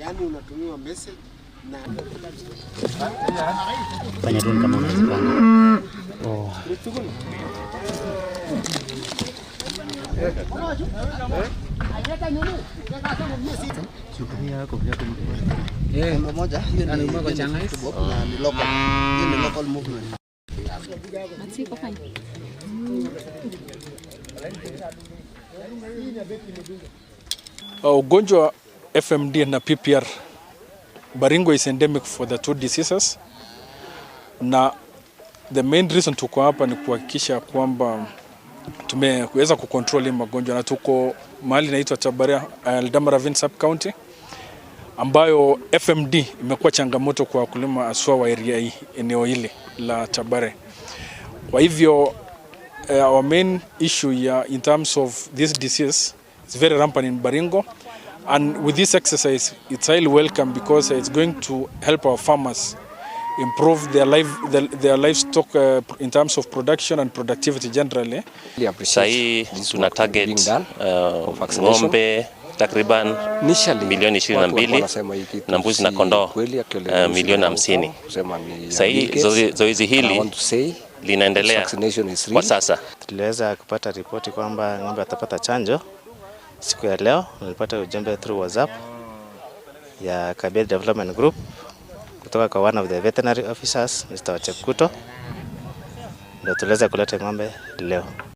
Yaani unatumiwa message na Fanya tu kama unazipanga. Oh. Moja hiyo ni na ni local. Hiyo ni local movement. Ugonjwa FMD na PPR, Baringo is endemic for the two diseases, na the main reason tuko hapa ni kuhakikisha kwamba tumeweza kucontrol hii magonjwa, na tuko mahali inaitwa Tabaria, Eldama Ravine Sub County, ambayo FMD imekuwa changamoto kwa wakulima haswa wa area hii, eneo hili la Tabare. Kwa hivyo our main issue in terms of this disease is very rampant in Baringo, and with this exercise it's highly welcome because it's going to help our farmers improve their livestock in terms of production and productivity generally. Sahii tuna target ng'ombe takriban milioni 22 na mbuzi na kondoo milioni 50. Sahii zoezi hili linaendelea kwa sasa. Tuliweza kupata ripoti kwamba ng'ombe atapata chanjo siku ya leo. Nilipata ujumbe through WhatsApp ya Kabete Development Group kutoka kwa one of the veterinary officers, Mr. Chepkuto, ndio tuliweza kuleta ng'ombe leo.